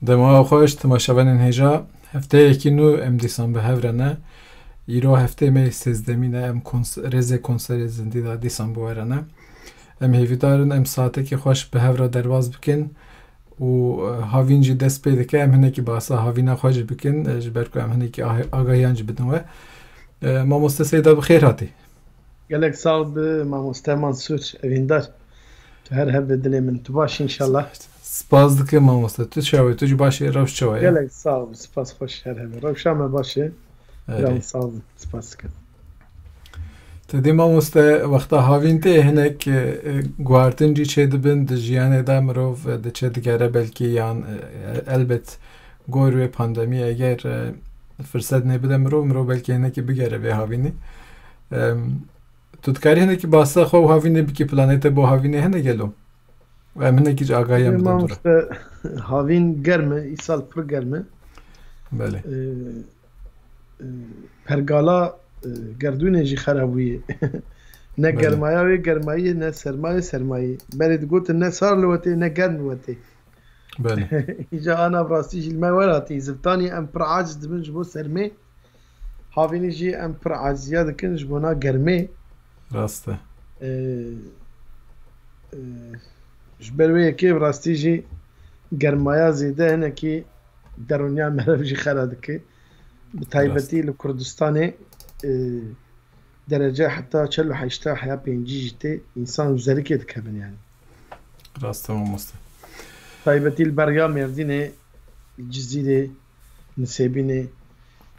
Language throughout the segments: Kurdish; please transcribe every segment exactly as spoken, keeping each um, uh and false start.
Dema xweş, temaşevanên hêja, hefteyekî nû em dîsan bi hev re ne. Îro heftê me sêzdemî ne, em kons-, rêzê konserê zindî de dîsan bi we re ne. Em hêvîdar in, em saetekî xweş bi hev re derbas bikin û, e, havîn jî dest pê dike, em hinekî bahsa havîna xwe jî bikin, e, ji ber ku em hinekî ah-, agahiyan jî bidin we. E, mamoste Seyda, bi xêr hatî. Gelek sax bi mamoste Mansûr, evîndar. Tu her hev bi dilê min. Tu baş î înşallah. Spas dikim mamoste. Tu çawa yî? Tu jî baş î? Rewş çawa ye? Gelek sax bi. Spas, xweş, her hev. Rewşa me baş e. Erê. Giran sax bi. Spas dikim. Te dî mamoste, wexta havîn tê hinek, e, e, guhartin jî çêdibin di jiyanê de, mirov, e, diçe digere belkî yan, e, e, elbet gor wê pandemî eger, e, firset nêbide mirov, mirov belkî hinekî bigere vê havînê. Em, Tu dikarî hinekî bahsa xwe û havînê bikî, planê te bo havînê hene gelo? Û em hinekî ji agahiyan bidin dû re. Mamoste, havîn germ e, îsal pir germ e. Belê. Ee, e, pergala, e, gerdûnê jî xera bûye. Ne Belê. Germaya wê germayî ye, ne sermayê sermayî. Berê digotin ne sar li we tê, ne germ li we tê. Belê. Îca ana bi rastî jî li me werhatî. Zivitanî em pir aciz dibin ji bo sermê. Havînî jî em pir aciziya dikin ji bona germê. Rast e. Ee, e, ji ber wê yekê bi rastî jî germaya zêde hinekî derûniya meriv jî xera dike. Bi taybetî Rast. Li Kurdistanê, e, derece heta çel û heşta heya pêncî jî tê, însan ji zerikê dikevin yani. Rast e mamoste. Taybetî li beriya Mêrdînê, li Cizîrê, Nisêbînê,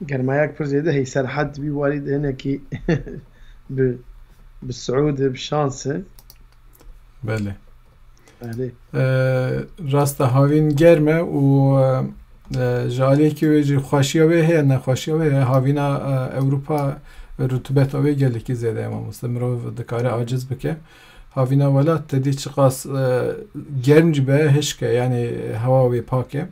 germayak pir zêde hey, serhed dibî warî de hinekî bi, bi siûd e, bi şans e. Belê. Erê. Ee, rast e, havîn germ e û, e, ji aliyekî wê jî xweşiya wê heye, nexweşiya wê heye. Havîna, e, Ewropa rutubeta wê gelekî zêde ye mamoste. Mirov dikare aciz bike. Havîna welat te dî çiqas, e, germ jî be hişk e, yanî hewa wê pak e. E,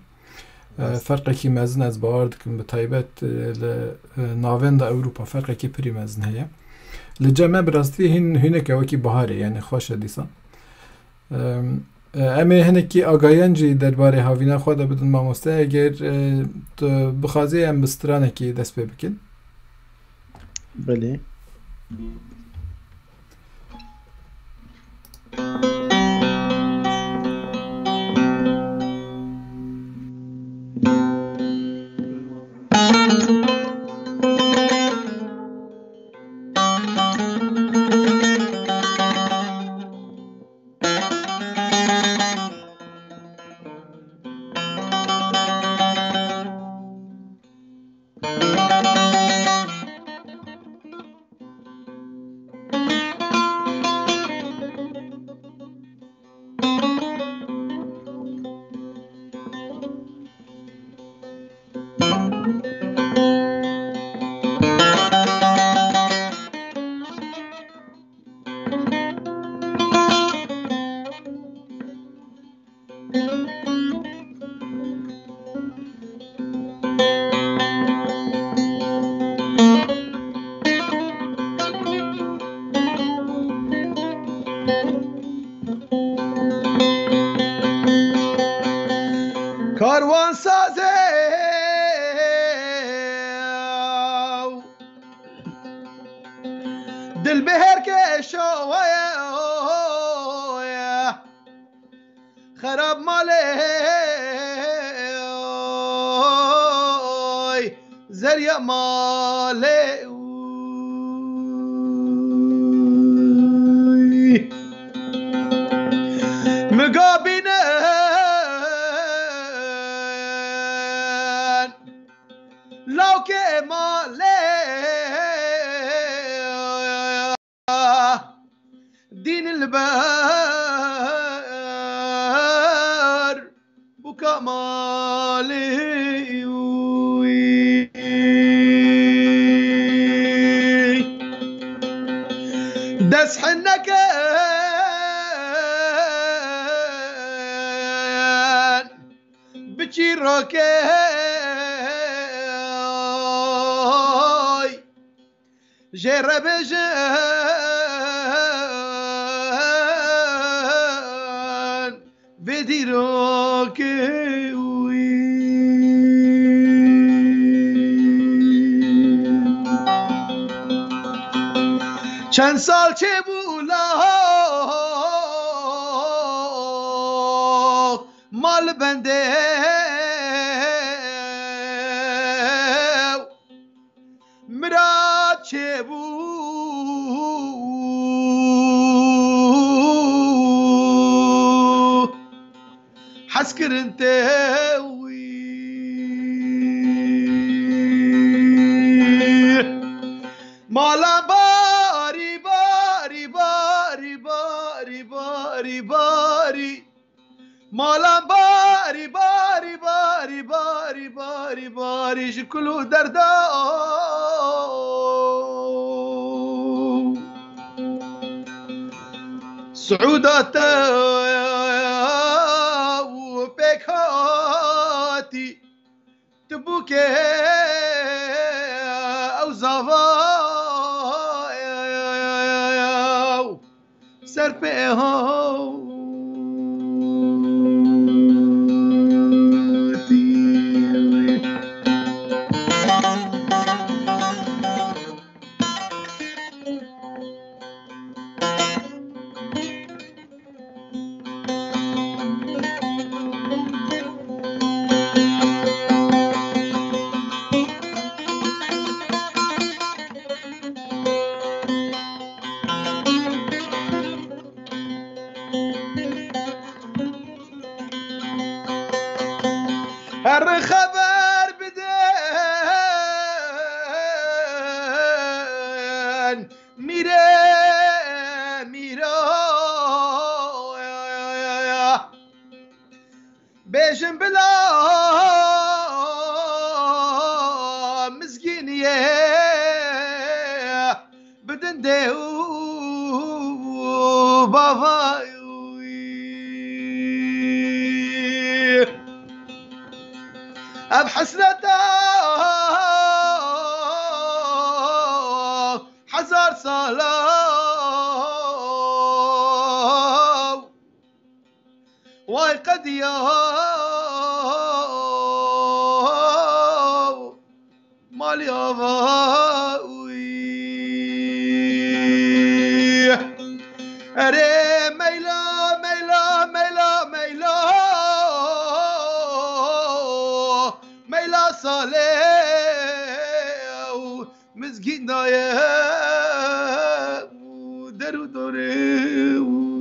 Rast. Ferqekî mezin ez bawer dikim, bi taybet, e, li, e, navenda Ewropa ferqekî pirî mezin heye. Li cem me bi rastî hîn hîneke wekî biharê, yanî xweş e dîsan. Em, e, em ê hinekî agahiyan jî derbarê havîna xwe de bidin mamoste, eger, e, tu bixwazî em bi stranekî dest pê bikin. Belê. Karwansazê dil bi her keşa we ye. Xerab malê oy, zeriya malê oy. Migabînin lawkê malê dîn li ber bûka malê wî. Dest hinnekin bi çîrokê jê re bêjin vê dîrokê wî. Çend sal çêbû la mal bendê mirad çêbû hezkirin tê wî. Mala barî, barî, barî, barî, barî, barî. Mala barî, barî, barî, barî, barî, barî, ji kul û derda. Siûda te û pêk hatî. Tu bûkê ew zava ser pê hatî. Her xeber bidin mîrê mîra. Bêjin bila mizgîniyê bidin dê û bava wî. Ev hesreta hezar sala. Way qediya malî ava wî. Erê meyla, meyla, meyla, meyla. Meyla salê ew mizgîn daye û der û dorê wî.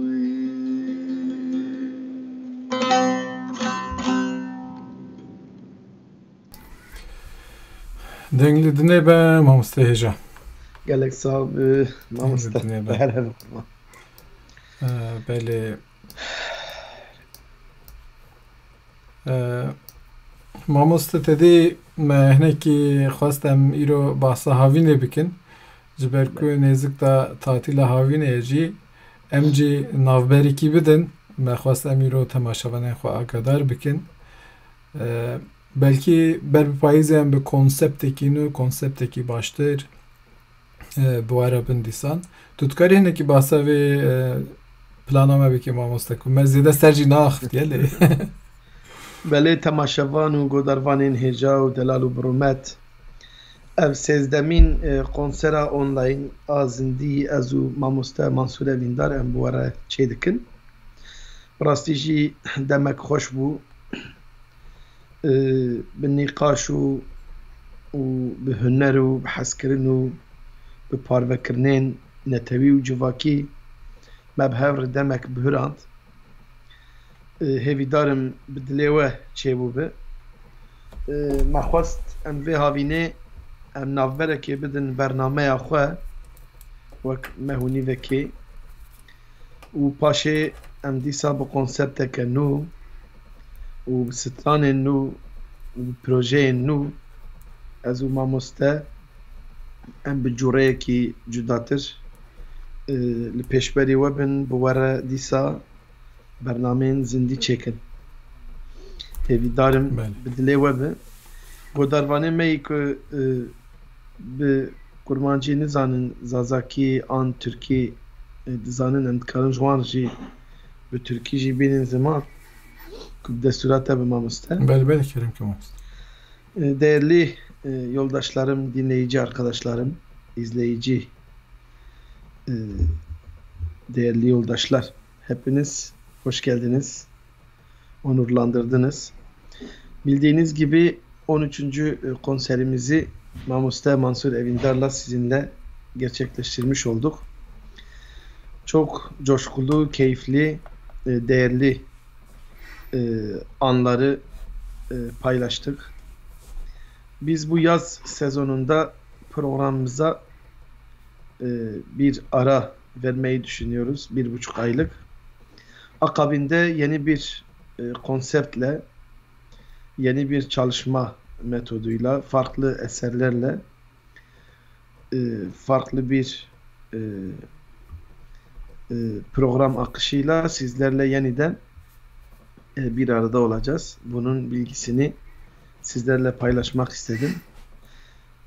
Deng li dinê be, mamoste hêja. Gelek sax be, mamoste. Deng li dinê be. Her her. Ee, belê. Ee, mamoste, te dî me hinekî xwest em îro bahsa havînê bikin. Ji ber ku nêzik de tatîla havînê ye jî, em jî navberîkî bidin. Me xwest em îro temaşevanên xwe agahdar bikin. Ee, belkî ber bi payîzê em bi konseptekî nû, konseptekî baştir, e, bi we re bin dîsan. Tu dikarî hinekî bahsa vê, e, plana me bikî, mamoste, ku me zêde ser jî naxiftiye lê. Belê, temaşevan û godarvanên hêja û delal û bi rûmet. Ev sêzdemîn, e, konsera online a zindî ez û mamoste Mansûr Evîndar em bi we re çêdikin. Bi rastî jî demek xweş bû. E, bi nîqaş û, û bi huner û bi hezkirin û bi parvekirinên netewî û civakî me bi hev re demek bihurand. E, hêvîdar im bi dilê we çêbû be. E, me xwest em vê havînê em navberekê bidin bernameya xwe wek me hûnî vekê. Û paşê em dîsa bi konsepteke nû û bi stranên nû û bi projeyên nû ez û mamoste em bi cûreyekî cudatir, e, li pêşberî we bin, bi we re dîsa bernameyên zindî çêkin. Hêvîdar im Belê. bi dilê we be. Godarvanê me yî ku, e, bi kurmancî nizanin, zazakî an tirkî, e, dizanin, em dikarin ji wan jî bi tirkî jî bînin ziman. Destûra te bi mamoste. Belê, belê, kerem ke mamoste. E, değerli, e, yoldaşlarım, dinleyici arkadaşlarım, izleyici, e, değerli yoldaşlar, hepiniz hoş geldiniz, onurlandırdınız. Bildiğiniz gibi on üçüncü, e, konserimizi Mamoste Mansur Evindar'la sizinle gerçekleştirmiş olduk. Çok coşkulu, keyifli, e, değerli, e, anları, e, paylaştık. Biz bu yaz sezonunda programımıza, e, bir ara vermeyi düşünüyoruz, bir buçuk aylık. Akabinde yeni bir, e, konseptle, yeni bir çalışma metoduyla, farklı eserlerle, e, farklı bir, e, e, program akışıyla sizlerle yeniden, e, bir arada olacağız. Bunun bilgisini sizlerle paylaşmak istedim.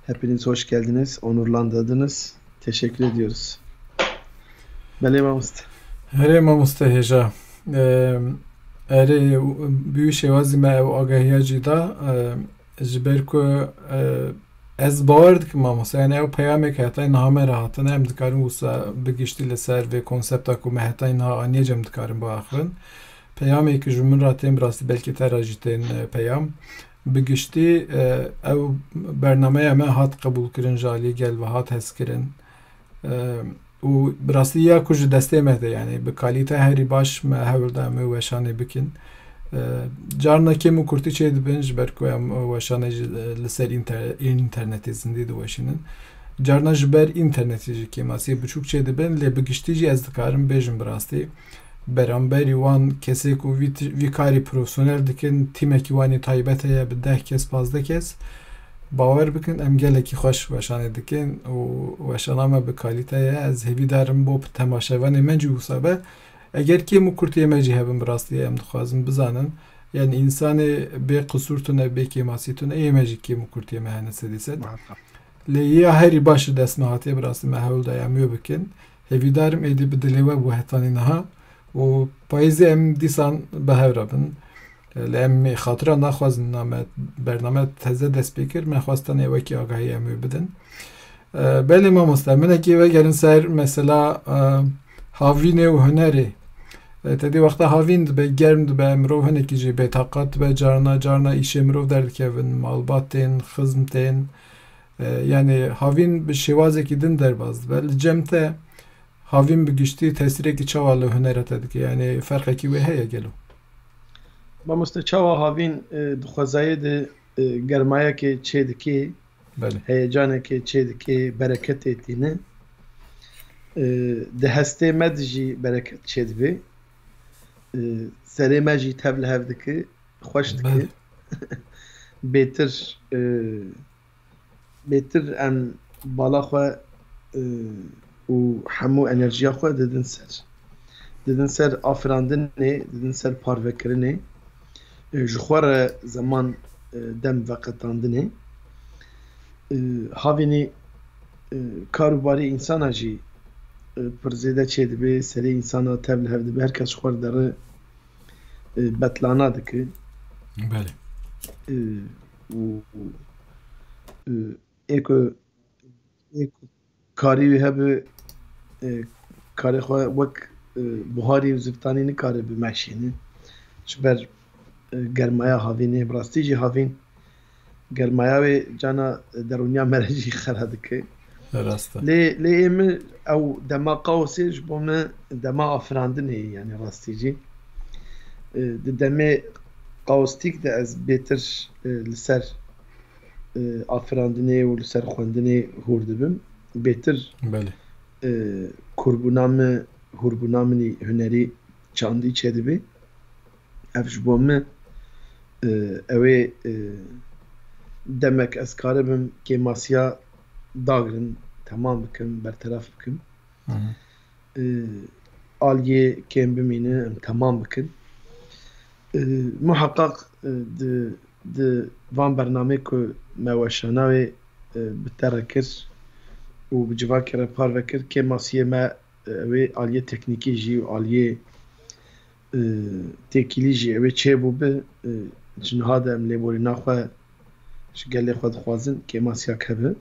Hepiniz hoş geldiniz, onurlandırdınız. Teşekkür ediyoruz. Belê mamoste. Erê mamoste hêja. Em, erê, bi wî şêwazî me ew agahiya jî da, em, ji ber ku, e, ez bawer dikim mamoste, yani ew peyamê ke hetayê niha me re hatine, em dikarin wisa bi giştî li ser vê konsepta ku me hetayê niha aniye cem dikarin biaxivin. Peyamê ku ji min re tên, bi rastî belkî te re jî tên, e, peyam. Bi giştî, e, ew bernameya me hat qebûlkirin ji alî gel ve hat hezkirin. E, û bi rastî ya ku ji destê me de, yani bi kalîte herî baş me hewl da em wê weşanê bikin. E, carna kêm û kurtî çê dibin, ji ber ku em weşanê jî, e, li ser înter-, înternetê zindî diweşînin. Carna ji ber înternetê jî kêmasiyê biçûk çê dibin, lê bi giştî jî ez dikarim bêjim bi rastî, beramberî wan kesê ku vî ti-, vî karî profesyonel dikin, tîmekî wan ê taybet heye bi deh kes, pazdeh kes, bawer bikin, em gelekî xweş weşanê dikin û weşana me bi kalîte ye. Ez hêvîdar im bo temaşevanê me jî wisa be. Eger kêm û kurtiyê me jî hebin, bi rastî em dixwazin bizanin, yani însanê bê qisûr tune, bê kêmasî tune, ê me jî kêm û kurtiyê me hene sedî sed. Muhakkak. Lê ya herî baş ji dest me hatiye, bi rastî me hewl daye em wê bikin. Hêvîdar im êdî bi dilê we bû hetanî niha û payîzê em dîsan bi hev re bin. Lê em xatira naxwazin, na me bername teze dest pê kir, me xwest tenê wekî agahî em wê bidin. E, belê mamoste, minekî vegerin ser mesela, e, havînê û hunerê. E, te dî wexta havîn dibe, germ dibe, mirov hinekî jî bêtaqat dibe, carna, carna îşê mirov derdikevin, malbat tên, xizm tên. E, yani havîn bi şêwazekî din derbas dibe. Li cem te havîn bi giştî tesîrekî çawa li hunera te dike? Yani ferqekî wê heye gelo? Mamoste, çawa havîn, e, di xwezayê de, e, germayekê çê dike, Belê. heyecanekê çê dike, bereketê tîne. E, di hestê me de jî bereket çê dibe. E, serê me jî tev li hev dike, xweş dike. Belê. Bêtir, e, bêtir em bala xwe, e, û hemû enerjiya xwe didin ser. Didin ser afirandinê, didin ser parvekirinê. E, ji xwe re zeman, e, dem veqetandinê. E, havînî, e, kar û barê însana jî, e, pir zêde çêdibe, serê însana tev li hev dibe, her kes ji xwe re dere, e, betlana dike. Belê. E, û, û, e, ê ku, ê ku karî wî hebe, e, karê xwe wek, e, buharî û ziftanî nikare bimeşîne. Ji ber, e, germaya havînê, bi rastî jî havîn germaya wê cana derûniya me re jî xera dike. Rast e. Lê, lê ê min ew dema kaosê ji bo min dema afirandinê ye, yani rastî jî. E, di demê kaostîk de ez bêtir, e, li ser, e, afirandinê û li ser xwendinê hûr dibim. Bêtir, Belê. e, kûrbûna min, hûrbûna min î hunerî çandî çêdibe. Ev ji bo min, e, ew ê, e, demek ez karibim kêmasiya dagrin, temam bikim, berteraf bikim. Hı hı. E, aliyê kêm bimîne, em temam bikin. E, muheqeq, e, di, di van bernamê ku me weşana wê, e, bi te re kir û bi civakê re parve kir, kêmasiyê me, e, wê aliyê teknîkî jî û aliyê, e, têkilî jî ew ê çêbû bi, e, ji niha de em lêborîna xwe ji gelê xwe dixwazin, kêmasiyek hebe.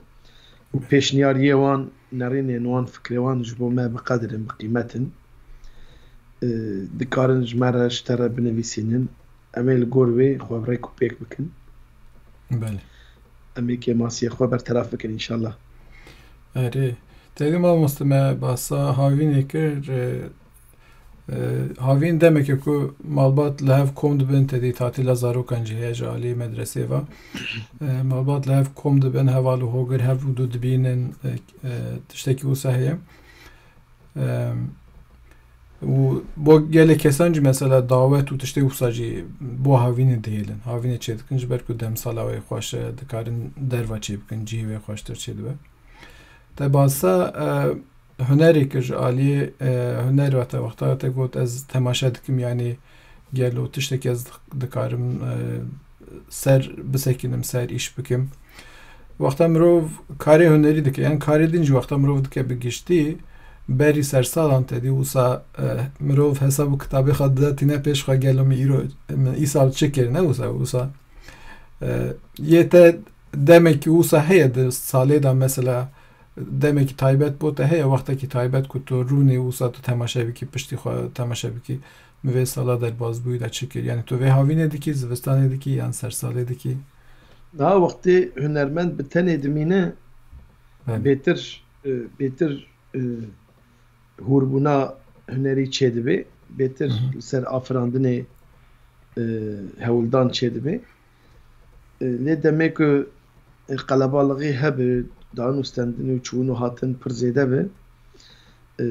Û pêşniyariyê wan, nerînên wan, fikrê wan ji bo me bi qedir in, bi qîmet in. E, dikarin ji me re, ji te re binivîsînin. Em ê li gor wê xwe bi rêk û pêk bikin. Belê. Em ê kêmasiyê xwe berteraf bikin înşallah. Erê. Tevî mamoste me bahsa havînê kir. E, e, havîn demeke ku malbat li hev kom dibin, tedî tatîla zarokan jî heye ji alî medresê ve. E, malbat li hev kom dibin, heval û hogir hev û du dibînin, e, e, tiştekî wisa heye. Em, û bo gelek kesan jî mesela dawet û tiştê wisa jî bo havînê dihêlin. Havînê çêdikin ji ber ku demsala wê xweş e, dikarin derva çêbikin, cihê wê xweştir çêdibe. Te bahsa, e, hunerê kir ji aliyê, e, huner ve te wexta te got ez temaşe dikim, yanî gelo tiştekî ez dikarim, e, ser bisekînim, ser îş bikim. Wexta mirov karê hunerî dike, yan karê din jî wexta mirov dike bi giştî, berî sersalan te dî wisa, e, mirov hesab û kitabê xwe dida tîne pêş xwe, gelo min îro, min îsal çi kir, ne wisa, wisa. E, yê te demekî wisa heye di salê de mesela, demekî taybet bo te heye, wextekî taybet ku tu rûnê wisa tu temaşe bikî, piştî xwe temaşe bikî. Min vê sala derbazbûyî de çi kir? Yanî tu vê havînê dikî, zivistanê dikî yan sersalê dikî? Niha wextê hunermend bi tenê dimîne, Belê. bêtir, e, bêtir, e, hûrbûna hunerî çêdibe, bêtir Hı hı. li ser afirandinê, e, hewldan çêdibe. E, lê demê ku, e, qelebalixî hebe, dan û stendin û çûn û hatin pir zêde be, e,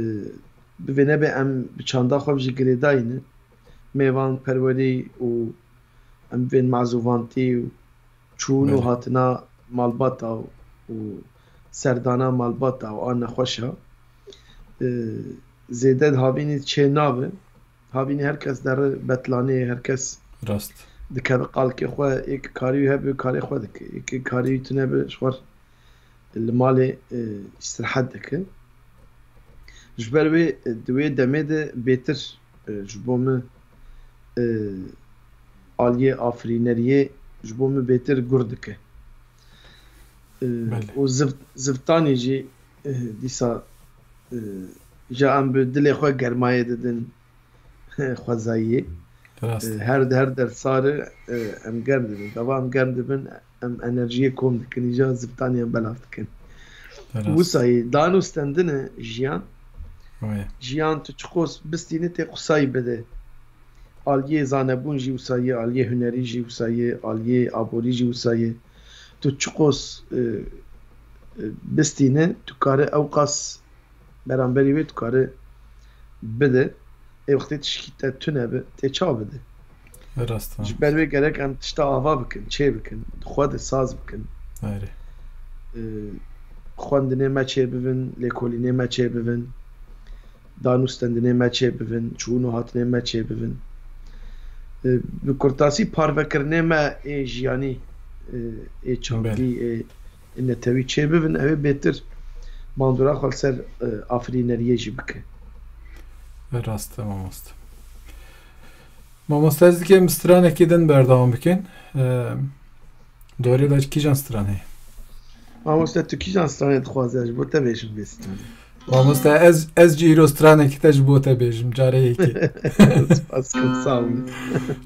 bi vê nebe em bi çanda xwe jî girêdayî ne. Mêvan perwerî û em bên mazûvantî û çûn û Belê. hatina malbata û serdana malbata û a nexweşa, e, zêde di havînî çê nabe. Havînî her kes dere betlanê, her kes Rast. dikeve qalkê xwe, ê ki karî wî hebe, karê xwe dike. Ê ki karî wî tune be, ji xwe li malê, e, îstirahet dike. Ji ber wê, e, di wê demê de bêtir, e, ji bo min, e, aliyê afirîneriyê ji bo min bêtir gur dike. E, Belê. û ziv-, zivtanî jî, e, dîsa, e, ja em bi dilê xwe germayê didin, xwezayiyê. Rast. E, her, her der sar e, e, em germ dibin. Gava em germ dibin, em enerjiyê kom dikin, îja zivitanê em belav dikin. Rast. Wisa yê dan û stendin e jiyan. Wê. Jiyan tu çiqos bistînî tê qusayî bide. Aliyê zanebûn jî wisa yê, aliyê hunerî jî wisa yê, aliyê aborî jî wisa yê. Tu çiqos, e, e, bistîne, tu kare ew qas beramberî wê tu kare bide. Ê wextê tişkî te tune be, tê çawa bide? Rast e. Ji ber wê gerek em tişta ava bikin, çê bikin, xwe de saz bikin. Erê. E, xwendinê me çê bibin, lêkolînê me çê bibin, dan û stendinê me çê bibin, çûn û hatinê me çê bibin. E, bi kurtasî parvekirinê me ê jiyanî, e, ê çandî, Belê. ê, ê netewî çê bibin, ew ê bêtir bandora xwe li ser, e, afirîneriyê jî bike. Rast e, mamoste. Mamoste, ez dikim stranekî din berdewam bikin. E, dorê de kîjan stran heye? Mamoste, tu kîjan stranê dixwazî, ez ji bo te bêjim vê stranê? Mamoste, ez, ez jî îro stranekî te ji bo te bêjim, carê yekê. Spas dikim, sağ ol.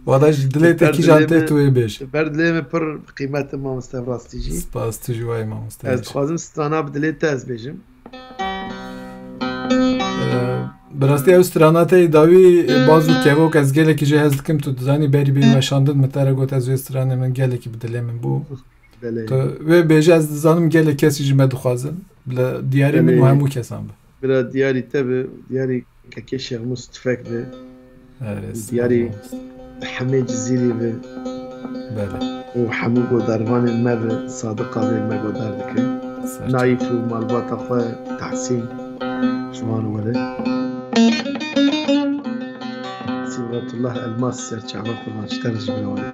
Wada ji dilê te Ber kîjan dilê tê me, tu wê bêj. Ber dilê me pir qîmet e, mamoste, rastî jî. Spas, tu jî wayê, mamoste. Ez dixwazim strana bi dilê te ez bêjim. Ee, bi rastî ew strana te yê dawî, e, baz û kevok, ez gelekî jê hez dikim, tu dizanî berî bê weşandin min te re got ez wê stranê min gelekî bi dilê min bû. Belê. Tu wê bêje, ez dizanim gelek kesî ji me dixwazin. Bila diyarê min û Belê. hemû kesan be. Bila diyarî te be, diyarî kekê Şêxmûs Tifek be. Erê, Diyarî spas. Hemê Cizîrî be. Belê. Û hemû godarvanên me be, Sadiq abê me godar dike. Serçe. Naîf û malbata xwe Tehsîn ji wan were. Sîbxetullah Elmas serçava xwe van ji te re ji bila were.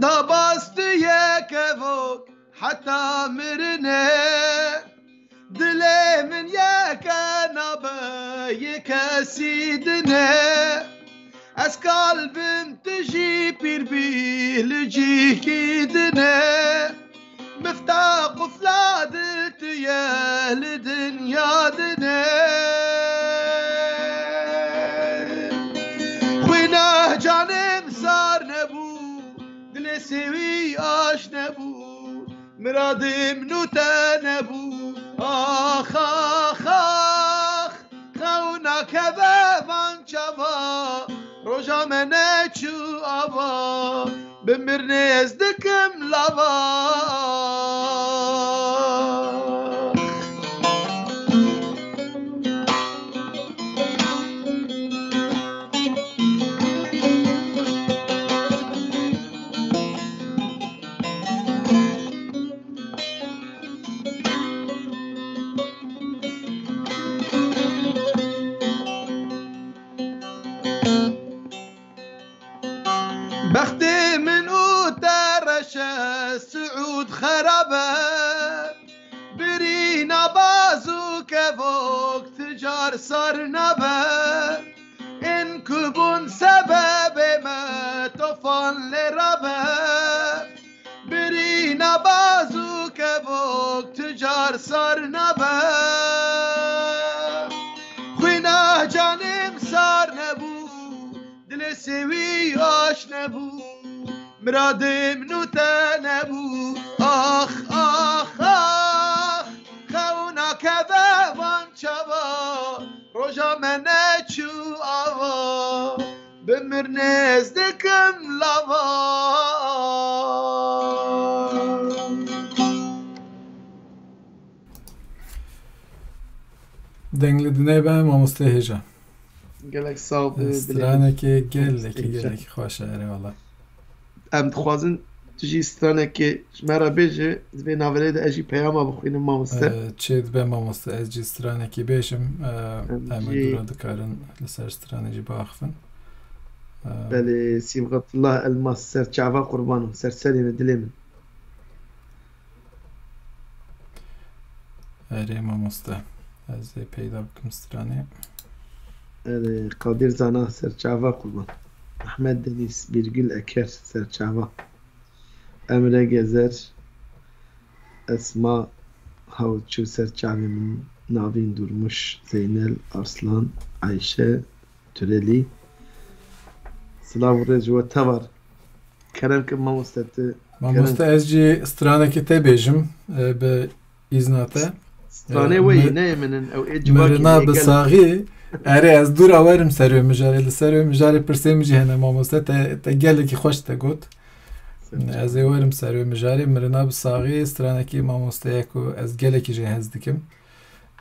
Dabas tu ye kevok heta mirine. Dilê min yeke nabe yê kesî dine. Ez kal bim tu jî pîr bî li cîhkî dine. Mifta qufla dil tu ye li dinya dine. Xwîna canê min sar nebû, dilê sêwî aş nebû. Miradê min û te nebû. Ax, ax, ax. Xew nakeve van çava. Roja me neçû ava. Bi mirnê ez dikim lava. Bextê min û te reşe, Siûd xerab e. Birîna baz û kevok ti car sar nabe. Ên ku bûn sebebê me tofan lê rabe. Birîna baz û kevok ti car sar nabe. Xwîna canê min sar nebû, dilê sêwî aş nebû. Miradê min û te nebû. Ax, ax, ax. Xew nakeve van çava. Roja me neçû ava. Bi mirnê ez dikim lava. Deng li dinê be, mamoste hêja. Gelek sağ ol. Stranekê gelekî, gelekî xweş e, erê wala. Em dixwazin tu jî stranekê ji me re bêje, di vê navberê de ez jî peyama bixwînim, mamoste. Ee, çê dibe, mamoste, ez jî stranekî bêjim. Ee, em ê dûra dikarin li ser stranê jî biaxivin. Ee, Belê, Sîbxetullah Elmas, serçava qurban, ser serê min, dilê min. Erê mamoste, ez ê peyda bikim stranê. Erê, Qadir Zana, serçava qurban. Ahmet Deniz, Birgül Eker, serçava. Emre Gezer, Esma Havçû, serçavê min, Navîn Durmuş, Zeynel Arslan, Ayşe Türeli. Silav û rêz ji we tevar. Kerem ki mamoste tu. Mamoste, ez jî stranekê te bêjim, e, bi îzna te. Stranê we yî, neyê min in, ew ê civakî. Mirina bi saxî. Erê, ez dûra werim ser wê mijarê, li ser wê mijarê pirsê min jî hene, mamoste, te, te gelekî xweş te got. Ez ê werim ser wê mijarê. Mirina bi saxî, stranekî mamosteye ku ez gelekî jê hez dikim.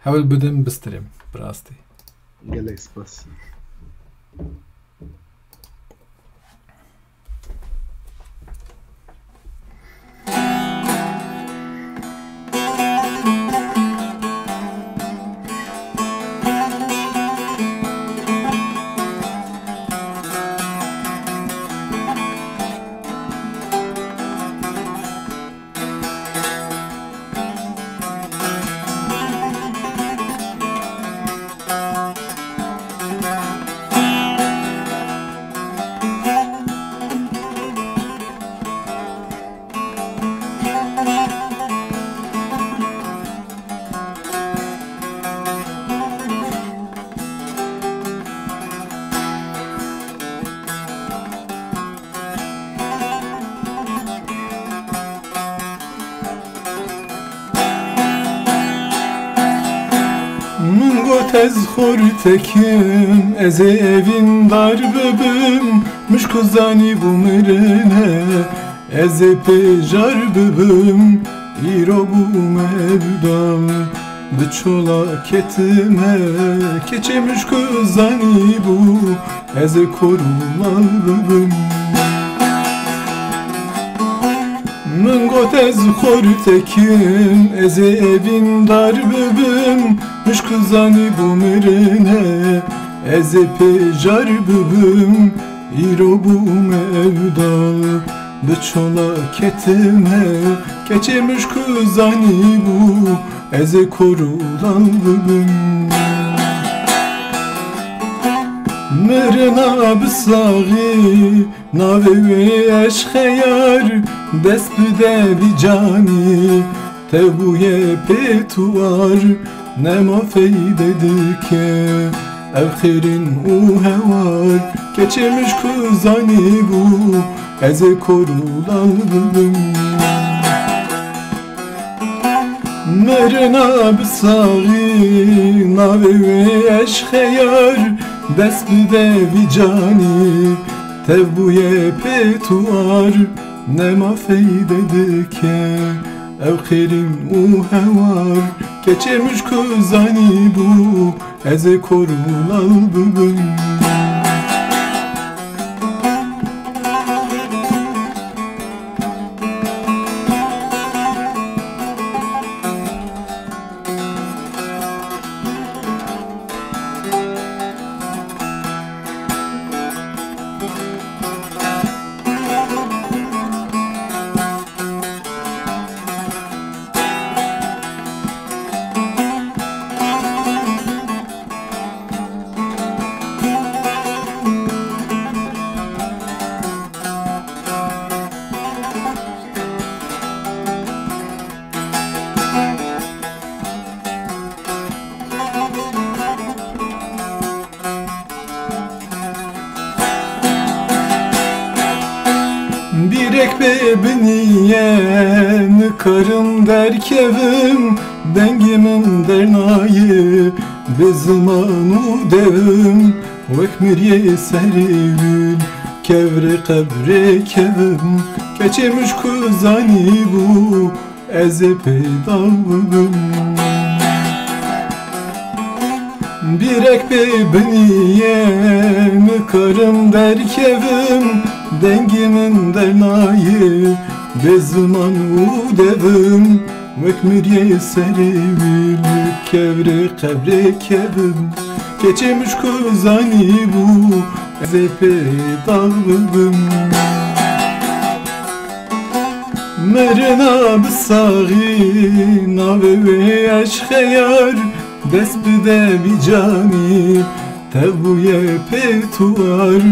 Hewl bidim bistirim, bi rastî. Gelek spas. Min got ez xortekim, ez ê evîndar bibim, mişk û zanî bû mirine, ez ê pêjar bibim, îro bûme evdal. Bi çola ketime, keçê mişk û zanî bû, ez ê kor û lal bibim. Min got ez xortekim, ez ê evîndar bibim, mişk û zanî bû mirine, ez ê pêjar bibim, îro bûme evdal. Bi çola ketime, keçê min ji ku zanîbû, ez ê kor û lal bibim. Mirina bi saxî, navê wê eşqeyar, dest bide vî canî, tevbûye pê tuwar, nema feyde dike. Ev xêrîn û hewar, keçê min ji ku zanîbû, ez ê kor û lal bibim. Mirina bi saxî, navê wê eşqeyar, dest bide vî canî, tevbûye pê tuwar, nema feyde dike. Ew xêrîn û hewar, keçê min ji ku zanîbû, ez ê kor û lal bibim. Bîrek bê binî ye, nikarim derkevim, dengê min dernayê, bê ziman û devim, wek miriyê serê wîn, kevrê qebrê kevim, keçê min ji ku zanîbû, ez ê pê daw bibim. Bîrek pê binî ye, nikarim derkevim, dengê min dernayê, bê ziman û devim, wek miriyê serê wî, li kevrê qebrê kevim, keçê min ji ku zanîbû, ez ê pê daw bibim. Mirina bi saxî, navê wê eşqeyar, dest bide vî canî, tevbûye pê tuwar,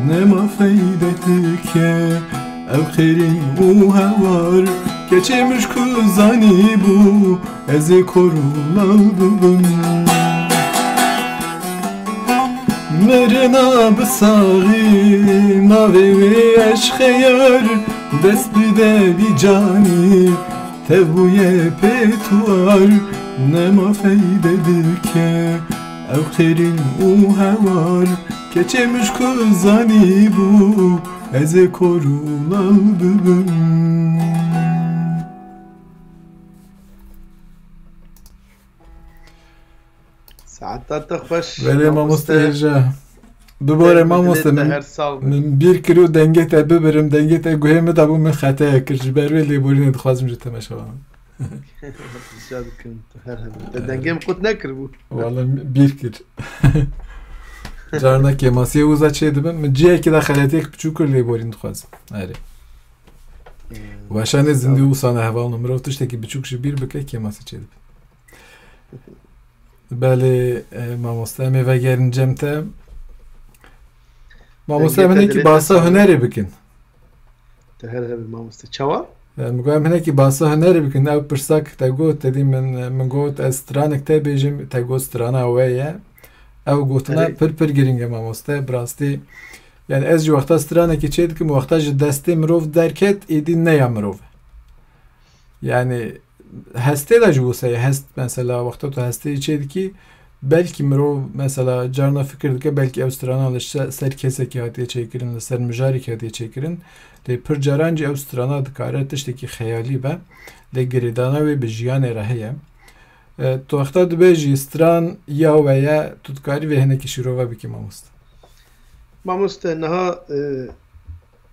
nema feyde dike. Ew xêrîn û hewar, keçê min ji ku zanîbû, ez ê kor û lal bibim. Mirina bi saxî, navê wê eşqeyar, dest bide vî canî, tevbûye pê tuwar, nema feyde dike. Ew xêrîn û hewar, keçê min ji ku zanîbû, ez ê kor û lal bibim. Saeta te xweş, Belê mamoste. Mamoste Hêja. Bibore mamoste, min, min bîr kir û dengê te bibirim, dengê te guhê min de bû, min xetaya kir. Ji ber wê lêborînê dixwazim ji temaşevanan. Rica dikim, tu her hebî. Te dengê min qut nekiribû. Wala bîr kir. Carna kêmasiyê wisa çê dibin. Min cihekî de xeletiyek biçûk kir, lêborîn dixwazim. Erê. Ee, Weşanê zindî wisa ne hevalno. Mirov tiştekî biçûk ji bîr bike, kêmasî çê dibe. Belê, e, mamoste, em ê vegerin cem te. Mamoste, em hinekî bahsa hunerê bikin. Te her hebî mamoste. Çawa? E, min got, em hinekî bahsa hunerê bikin. Ew pirsa ku te got, te dî min, min got, ez stranek te bêjim, te got strana we ye. Ew gotina pir, pir girîng e mamoste. Bi rastî, yani ez jî wexta stranekî çê dikim, wexta ji destê mirov derket, êdî ne ya mirov e. Yani hestê de ji bo se ye, hest mesela wexta tu hestê çê dikî, belkî mirov mesela carna fikir dike, belkî ew strana li se-, ser kesekî hatiye çêkirin, li ser mijarekî hatiye çêkirin. Lê pir caran jî ew strana dikare tiştekî xeyalî be, lê girêdana wê bi jiyanê re heye. E, tu wexta dibêjî stran ya we ye, tu dikarî vê hinekî şîrove bikî mamoste. Mamoste, niha, e,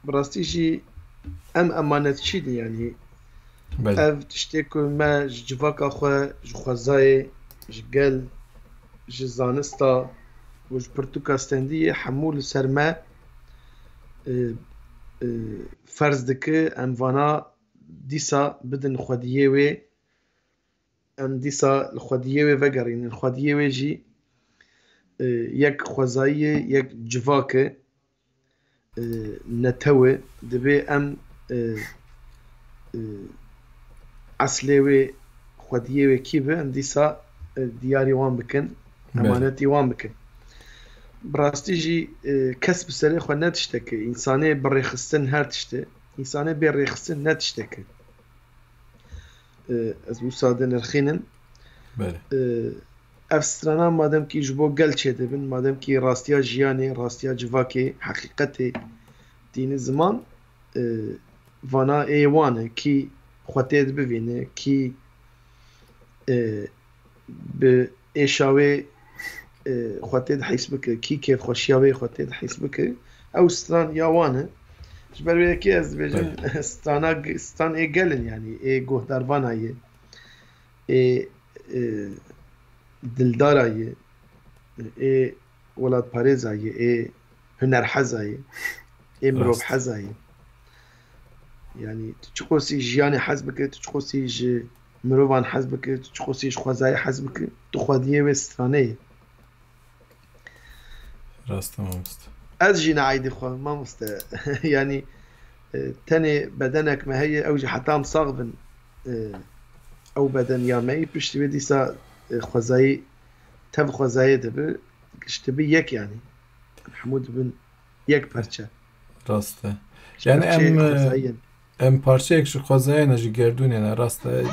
bi rastî jî em emanetçî din, yanî Belê. Ev tiştê ku me ji civaka xwe, ji xwezayê, ji gel, ji zanista û ji pirtûka stendiyê hemû li ser me, e, e, ferz dike em vana dîsa bidin xwediyê wê, em dîsa li xwediyê wê vegerînin. Xwediyê wê jî, e, yek xwezayî ye, yek civak e, e, netew e. Divê em, e, e, eslê wê, xwediyê wê kî be, em dîsa, e, diyarî wan bikin, Belê. emanetî wan bikin. Bi rastî jî, e, kes bi serê xwe ne tiştek e. Însanê bi rêxistin her tişt e. Însanê bê rêxistin ne tiştek e. E, ez wisa dinirxînim. Belê. E, ev strana mademkî ji bo gel çêdibin, mademkî rastiya jiyanê, rastiya civakê, heqîqetê tîni ziman, e, vana ê wan e, kî xwe tê dibivîne, kî, e, bi êşa wê, e, xwe tê dihîs bike, kî kêfxweşiya wê xwe tê dihîs bike, ew stran ya wan e. Ji ber wê yekê ez dibêjim, Belê. strana, stran ê gel in, yanî ê guhdarvana ye, ê, e, dildara ye, ê welatparêza ye, ê hunerheza ye, ê Rast. mirovheza ye. Yanî tu çiqosî jiyanê hez bike, tu çiqosî ji mirovan hez bike, tu çiqosî ji xwezayê hez bike, tu xwediyê wê stranê ye. Rast e mamoste. Ez jî neaydî xwe, mamoste. Yanî, e, tenê bedenek me heye, ew jî heta em sax bin, e, ew beden ya me yî, piştî wê dîsa, e, xwezayî, tev xwezayê dibi, giş dibi yek yanî. Hemû dibin yek parçe. Rast e. Ji Yani parçeyê em, e, xwezayê ne. Em parçeyek ji xwezayê ne, ji gerdûnê ne, rast e. E,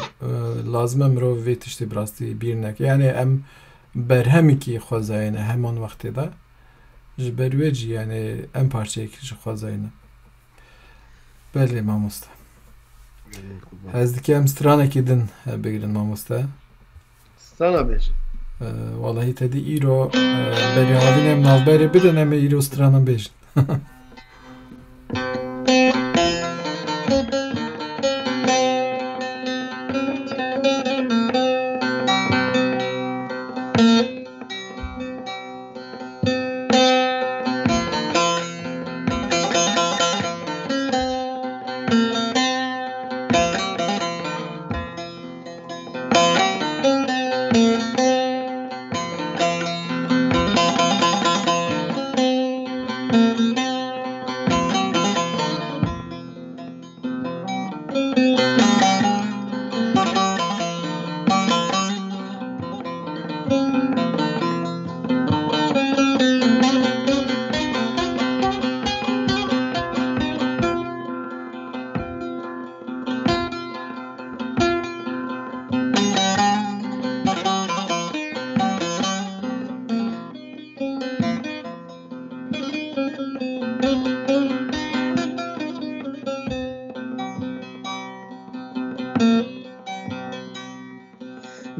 lazim e mirov vê tiştê bi rastî bîr neke. Yani em berhemekî xwezayê ne heman wextê de. Ji ber wê jî yani em parçeyek ji xwezayê ne. Belê mamoste. Belê, qurban. Ez dike em stranekî din, e, bigirin mamoste. Strana bêjin. E, wallahî te dî îro, e, berî havîn em navberê bidin, em ê îro strana bêjin.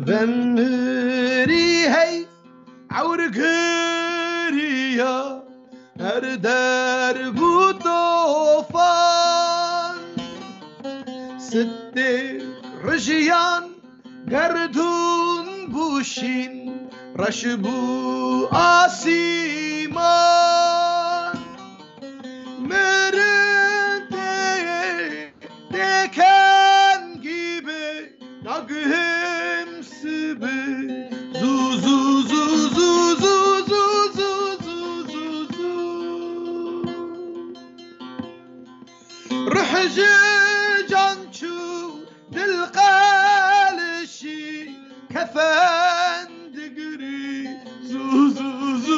Vemrî hey ewr giriya, her derb û tofan. Sittê rijiyan gerdûn bû şîn, reş bû asîman. Mirin tê, tê kengî bi, naguhim sibi. Zu, zu, zu. Ruh ji can çû, dil qelişî, kefen digirî. Zu, zu, zu.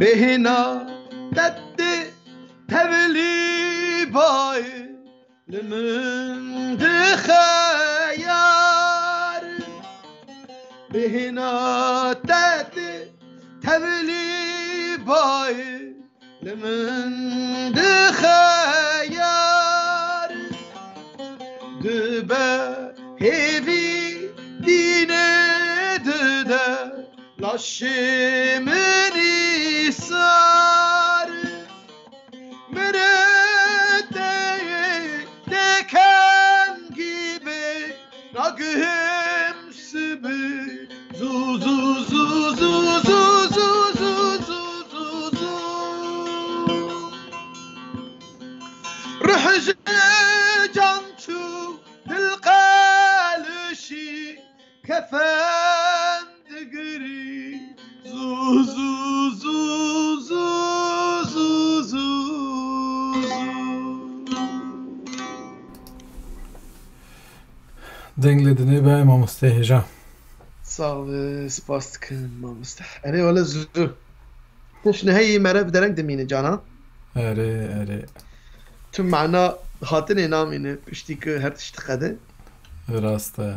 Bêhna te tê tevlî bayê, li min dixe yar. Bêhna te tê tevlî Bayê li min dixe yar, dibe hêvî dînê dide laşê min îsar. Mirê te yê tê kengî bê, nagihim sibê. Zu, zu, zu, zu, zu, zu, zu, zu, zu, zu. Ruh ji can çû, dil qelişî, kefen digirî. Zu, zu, zu, zu, zu, zu, zu. Deng li dinê be, mamoste hêja. Sağ ol, spas dikim mamoste. Erê, wele zû. Tişt neheyî mere bi dereng dimîne cana. Erê, erê. Tu mana hatinê namîne piştî ku her tişt diqede. Rast e.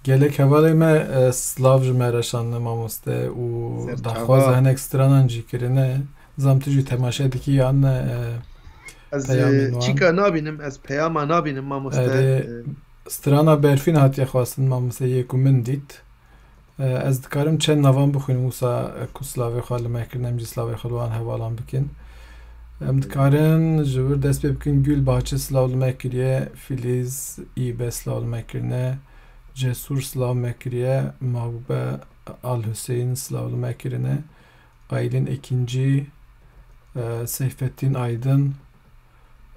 Gelek hevalê me, e, silav ji me re şandine mamoste û Serçava. Daxwaza hinek stranan jî kirine. Zam tu jî temaşe dikî yan ne, e, Ez, peyamên e, wan. Çîka nabînim, ez peyama nabînim mamoste. Erê, E, strana Berfîn hatiye xwestin mamoste, yê ku min dît. E, ez dikarim çend navan bixwînim wisa, e, ku silavê xwe li me kirine, em jî silavê xwe li wan hevalan bikin. Em dikarin ji wir dest pê bikin. Gül Bahçe silav li me kiriye, Filiz Îbe silav li me kirine, Cesur silav me kiriye, Mahbube Al Hüseyin silav li me kirine, Aylin Ekinci, e, Seyfettin Aydın,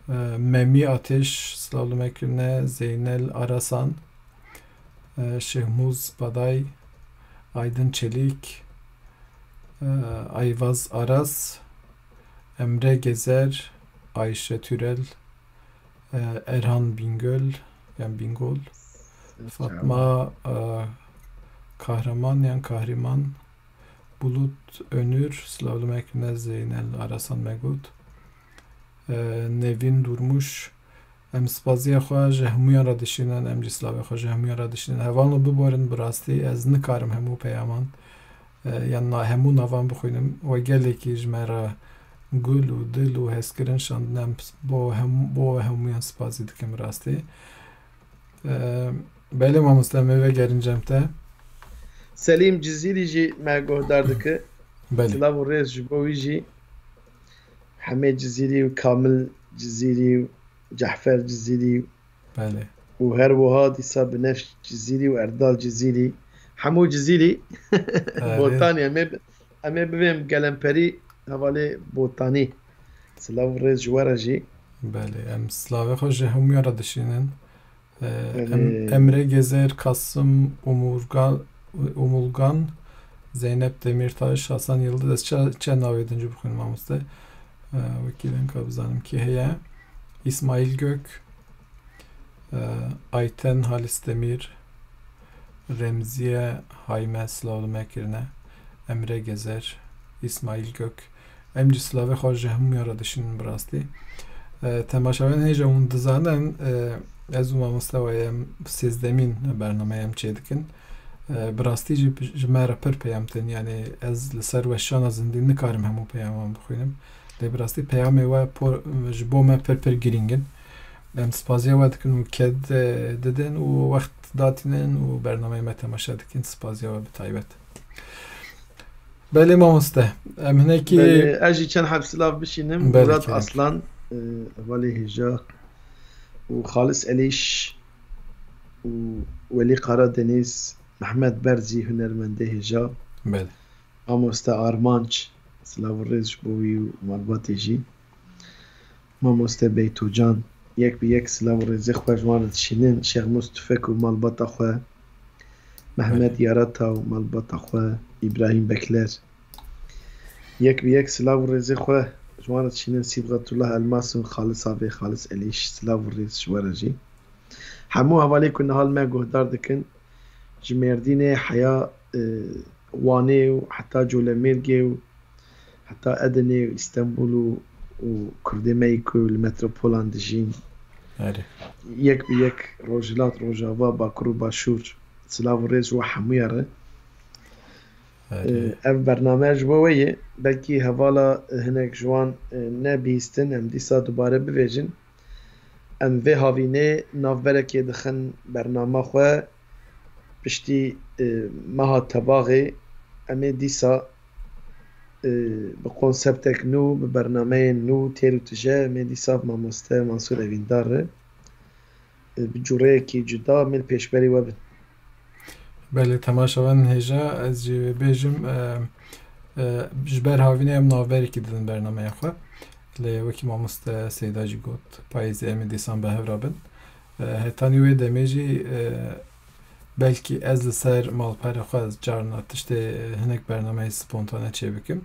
e, Memî Ateş silav li me kirine, Zeynel Arasan, e, Şehmuz Baday, Aydın Çelik, e, Ayvaz Aras, Emre Gezer, Ayşe Türel, e, Erhan Bingöl, yan Bingol, Fatma, e, Kahraman, yan Kahriman, Bulut Önür, silav li me kirine, Zeynel Arasan me got. E, Nevin Durmuş, em spaziya xwe ji hemûyan re dişînin, em jî silavê xwe ji hemûyan re dişînin. Hevalno biborin, bi rastî ez nikarim hemû peyaman, e, yan na-, hemû navan bixwînim. We gelekî ji me re gul û dil û hezkirin şandine, em bo hem-, bo we hemûyan spasî dikim bi rastî. Ee, belê mamoste, em ê vegerin cem te. Selîm Cizîrî jî me guhdar dike. Belê. Silav û rêz ji bo wî jî. Hemê Cizîrî û Kamil Cizîrî û Cehfer Cizîrî Belê. û her wiha dîsa Binefş Cizîrî û Erdal Cizîrî. Hemû Cizîrî. Erê. Botanî, em ê, em ê bibêm gelemperî hevalê Botanî. Silav û rêz ji we re jî. Belê, em silavê xwe ji hemûyan re dişînin. Ee, Em-, Belê. Emre Gezer, Kasım Umurga-, Umulgan, Zeynep Demirtaş, Hasan Yıldız, ez çe-, çend navê din jî bixwînim mamoste. Ee, wekî lenka bizanim kî heye. İsmail Gök, ee, Ayten Halis Demir, Remziye Hayme silav li me kirine, Emre Gezer, İsmail Gök, Em jî silavê xwe ji hemûyan re dişînin bi rastî. E, temaşevanên hêja hûn dizanin, e, ez û mamoste we em sêzdemîn bernameyê em çêdikin. E, bi rastî jî ji me re pir peyam tên, yanî ez li ser weşana zindî nikarim hemû peyaman bixwînim. Lê bi rastî peyamê we por, ji bo me pir pir girîng in. Em spaziya we dikin û ked, e, didin û wext datînin û bernameyê me temaşe dikin. Spaziya we bi taybet. Belê mamoste. Em hinekî Belê, ez jî çend heb silav bişînim. Belê, Murat kerem. Aslan, e, hevalê hêja û Xalis Elîş û Welî Karadeniz, Mehmet Berzî hunermendê hêja. Belê. Mamoste Armanc, silav û rêz ji bo wî û malbatê jî. Mamoste Beytocan, yek bi yek silav û rêzê xwe ji wan re dişînin, Şêxmûs Tufek û malbata xwe, Mehmet Belê. Yarata û malbata xwe, Îbrahîm Bekler. Yek bi yek silav û rêzê xwe ji wan re dişînin, Sîbxetullah Elmas û Xalis Avê, Xalis Elîş, silav û rêz ji we re jî. Hemû hevalê ku niha li me guhdar dikin, ji Mêrdînê heya, e, Wanê û heta Colemêrgê û heta Edenê û Îstenbul û, û Kurdê me yî ku li metropolan dijîn. Erê. Yek bi yek Rojhilat, Rojava, Bakur û Başûr. Silav û rêz ji we hemûya re. Erê. Ev bername ji bo we ye. Belkî hevala hinek ji wan nebihîstin, em dîsa dubare bivêjin. Em vê havînê navberekê dixin bernama xwe. Piştî, e, meha Tebaxê em ê dîsa, e, bi konseptek nû, bi bernameyên nû têr û tije em ê dîsa bi mamoste Mansûr Evîndar re, e, bi cûreyekî cuda em ê li pêşberî we bin. Belê, temaşevan hêja, ez jî wê bêjim, e, e, ji ber havînê em navberekî didin bernameya xwe. Lê wekî mamoste Seyda jî got, payîzê em ê dîsan bi hev re bin. E, hetanî wê demê jî, e, belkî ez li ser malperê xwe ez carna tiştê, e, hinek bernameyê spontane çêbikim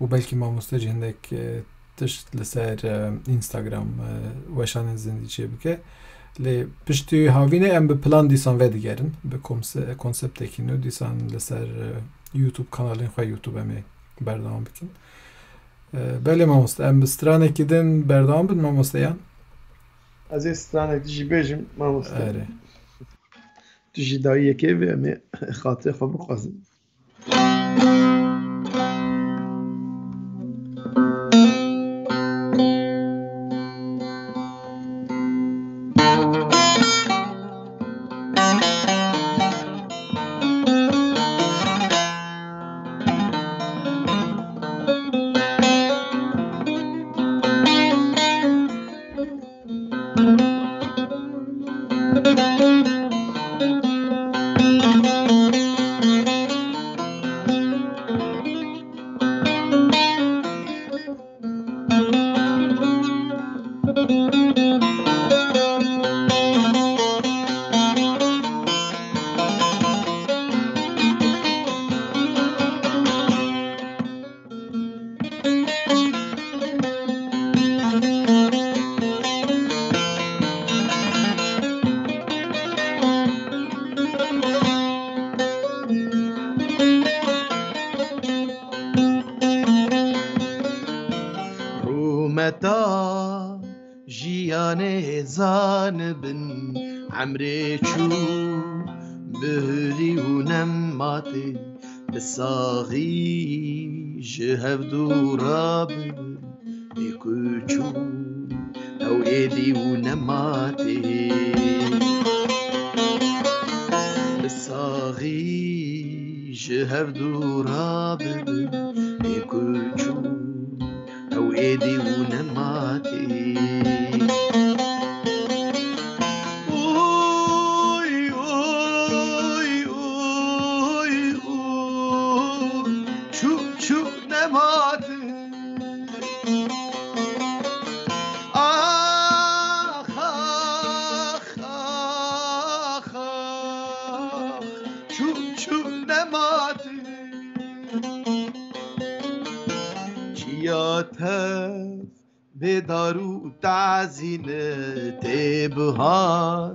û belkî mamoste jî hinek, e, tişt li ser, e, Instagram, e, weşanên zindî çêbike. Lê piştî havînê em bi plan dîsan vedigerin, bi komse-, konseptekî nû dîsan li ser, e, YouTube kanalên xwe YouTube em ê berdewam bikin. E, belê mamoste, em bi stranekî din berdewam bin mamoste yan? Ez ê stranek jî bêjim mamoste. Erê. Tu jî dayiyekê vê em ê xatirê xwe bixwazin. Rûmeta jiyanê zanibin, emrê çû bihurî û nematê, bi saxî ji hev dûr rabin, ê ku çû ew êdî û nematê. Bi saxî ji hev dûr rabin, ê ku çû ew êdî û nematê. Oy, oy, oy, oy, çû, çû nematê. Ax, ax, ax, ax, çû, çû nematê. Çiya tev bê dar û tazîne tê bihar,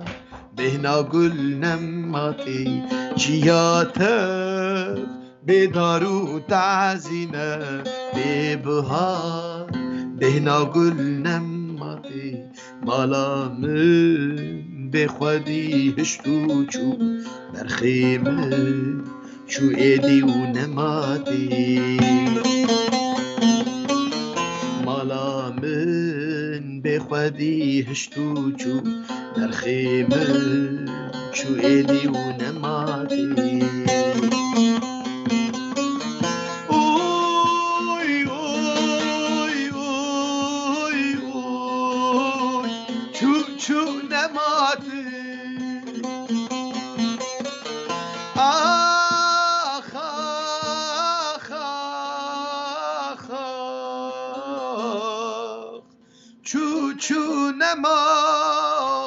bêhna gul nematê. Çiya tev bê dar û tazîne tê bihar, bêhna gul nematê. Mala min bê xwedî hişt û çû, berxê min çû êdî û nematê. Mala min bê xwedî hişt û çû, berxê min çû êdî û nematê. Oy, oy, oy, oy, çû, çû nematê. Ax, ax, ax, ax, çû, çû nematê.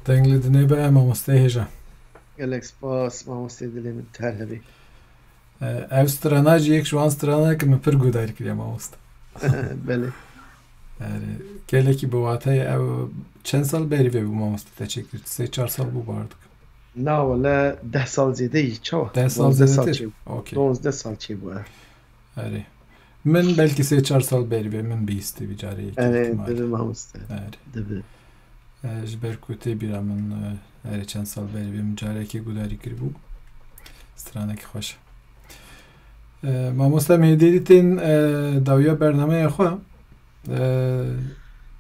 Deng li dinê be, mamoste hêja. Gelek spas, mamoste, dilê min ter hebî. E, ev strana jî yek ji wan strana ye ke min pir guhdar kiriye, mamoste. Belê. Yani, gelekî bi wate ye. Ev çend sal berî vê bû, mamoste, te çêkir? Sê çar sal bû, bawer dikim. Na, wele deh sal zêde yî, çawa? Deh sal Duwazdeh sal zêdetir çêbû. Okey. Duwazdeh sal çêbû, e. Erê. Min belkî sê çar sal berî vê min bihîstî vî carê yekê. Erê, ihtimal. Dibi mamoste. Erê. Dibi. E, ji ber ku tê bîra min, e, erê çend sal berê vê min carekê gudarî kiribû. Stranekî xweş e. E, mamoste, em hêdî dî tên, e, dawiya bernameya xwe. E,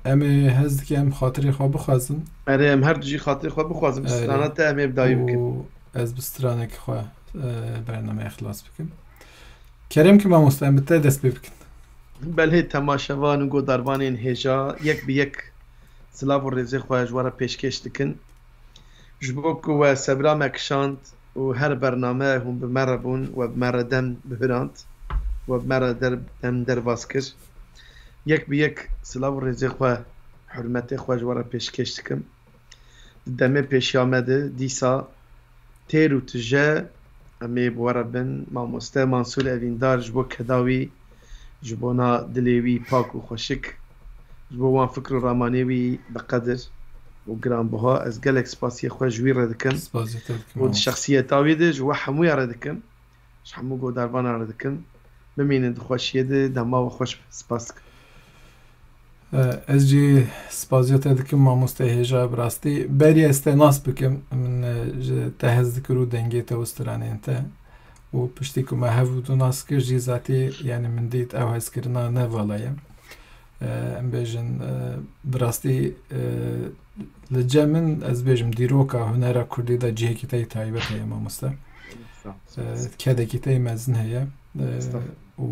em ê hez dikin em xatirê xwe bixwazin. Erê, em her du jî xatirê xwe bixwazin. Bi Erê. strana te em ê bi dawî bikin. Û ez bi stranekî xwe, e, bernameya xilas bikim. Kerem ki mamoste, em bi te dest pê bikin. Belê, temaşevan û godarvanên hêja, yek bi yek silav û rêzê xwe ji we re pêşkêş dikin. Ji bo ku we sebra me kişand û her bername hûn bi me re bûn, we bi me re dem bihurand, we bi me re der-, dem derbas kir. Yek bi yek silav û rêzê xwe, hurmetê xwe ji we re pêşkêş dikim. Di demê pêşiya me de dîsa têr û tije em ê bi we re bin, mamoste Mansûr Evîndar, ji bo keda wî, ji bona dilê wî pak û xweşik, ji bo wan fikr û ramanê wî bi qedir û giranbiha, ez gelek spasiyê xwe ji wî re dikim. Spasiya te dikim, û di mamoste. Şexsiyeta wî de ji we hemûya re dikim. Ji hemû godarvanan re dikim. Bimînin di xweşiyê de, dema we xweş be. Spas dikim. E, ez jî spaziya te dikim, mamoste hêja, bi rastî. Berî ez te nas bikim, min, e, ji te hez dikir û dengê te û stranên te. Û piştî ku me hev û du nas kir jî zatî, yani min dît ew hezkirina ne vala ye. E, em bêjin, e, bi rastî, e, li cem min, ez bêjim, dîroka hunera kurdî de cihekî te yê taybet heye, mamoste. Sağ ol, sağ ol. E, kedekî te yê mezin heye. E, Estağfurullah. Û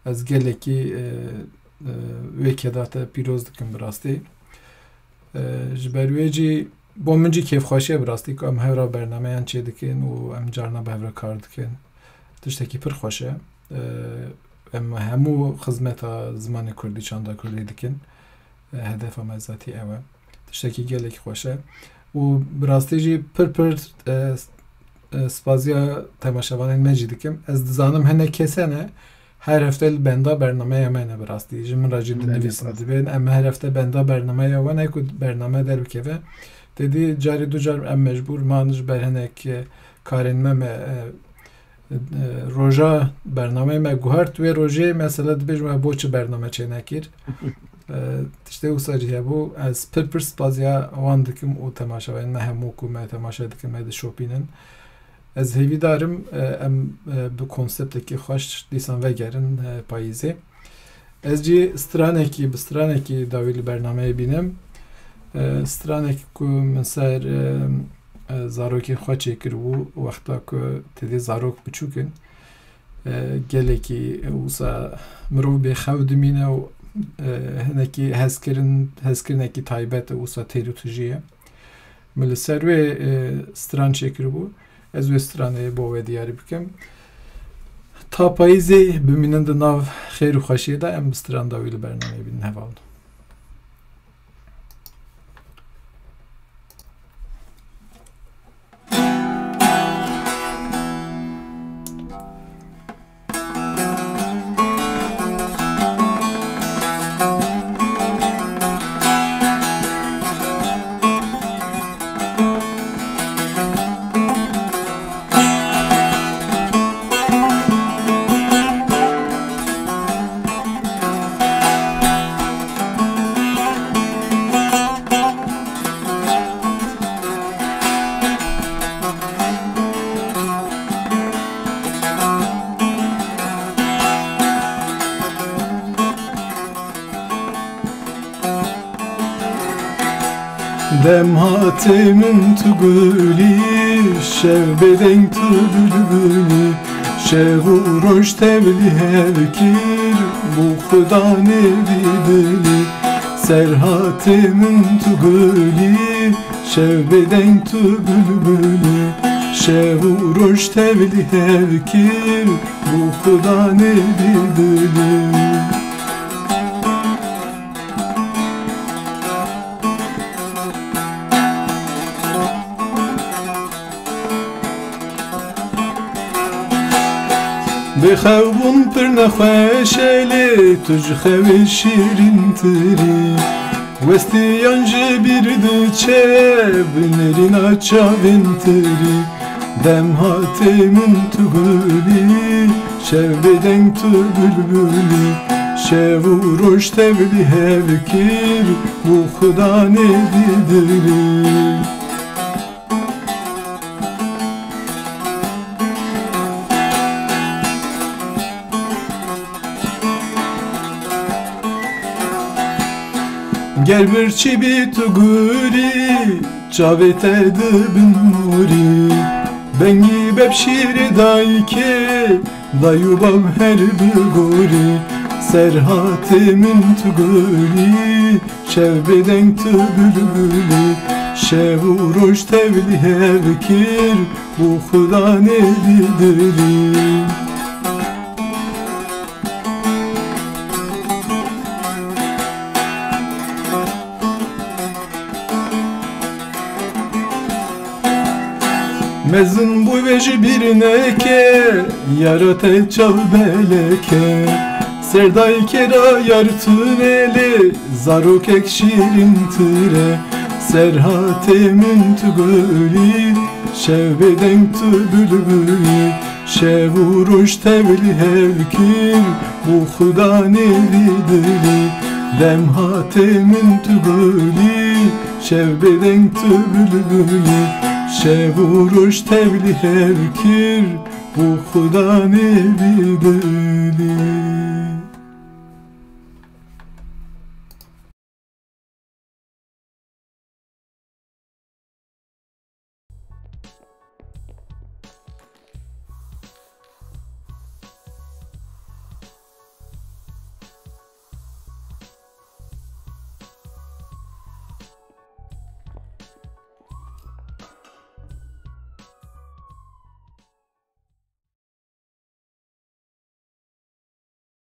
ez gelekî, e, e, wê keda te pîroz dikim bi rastî. E, ji ber wê jî bo min jî kêfxweşiye bi rastî ku em hev re bernameyan çêdikin û em carna bi hev re kar dikin. Tiştekî pir xweş e. E, em hemû xizmeta zimanê kurdî, çanda kurdî dikin. E, hedefa me zatî ew e. Tiştekî gelekî xweş e. Û bi rastî jî pir pir, e, e, spaziya temaşevanên me jî dikim. Ez dizanim hinek kes hene, her hefte li benda bernameya me ne bi rastî. Ji min re jî Belê, dinivîsin, rast. Dibên em her hefte benda bernameya we ne ku bername derbikeve. Têdî carê du car em mecbûr man ji ber hinek, e, karên me me, e, e, roja bernameyê me guhert. Wê rojê mesela dibêjim, me bo çi bername çênekir? E, tiştê wisa jî hebû. Ez pir pir spaziya wan dikim û temaşevanên me hemû ku me temaşe dikin, me dişopînin. Ez hêvîdar im, e, em, e, bi konseptekî xweş dîsan vegerin, e, payîzê. Ez jî stranekî, bi stranekî dawî li bernameyê bînim. E, stranekî ku min ser, e, e, zarokên xwe çêkiribû, wexta ku têdî zarok biçûk in. E, gelekî, e, wisa mirov bêxew dimîne û, e, hinekî hezkirin, hezkirinekî taybet e, wisa têr û tijî ye. Min li ser wê, e, stran çêkiribû. Ez wê stranê bo we diyarî bikim. Ta payîzê bimînin di nav xêr û xweşiyê de, em bi stran dawî li bernameyê bînin, hevalno. Dem hatê min tu gulî, şev bêdeng tu bilbilî, şev û roj tevlî hev kir, bû xudanê vî dilî. Serhatê min tu gulî, şev bêdeng tu bilbilî, şev û roj tevlî hev kir, bû xudanê vî dilî. Bêxew bûn pir nexweş e lê tu ji xewê şîrîntir î. Westiyan ji bîr diçe bi nêrîna çavên tirî. Dem hatê min tu gulî, şev bêdeng tu bilbilî, Şev û roj tevlî hev kir, bû xudanê vî dilî. Ger birçî bî tu gurî, çavê te dibin morî. Bengî beb şîrê dayikê, dayû bab her bi gorî. Serhatê min tu gulî, şev bêdeng tu bilbilî. Şev û roj tevlî hev kir, bû xudanê vî dilî. Mezin bû vê ji bîr neke, yara te çav beleke. Serdayî kera yar tunelê, zarokek şîrîn tire. Serhatê min tu gulî, şev bêdeng tu bilbilî. Şev û roj tevlî hev kir, bû xudanê vî dilî. Dem hatê min tu gulî, şev bêdeng tu bilbilî. Şev û roj tevlî hev kir, bû xudanê vî dilî.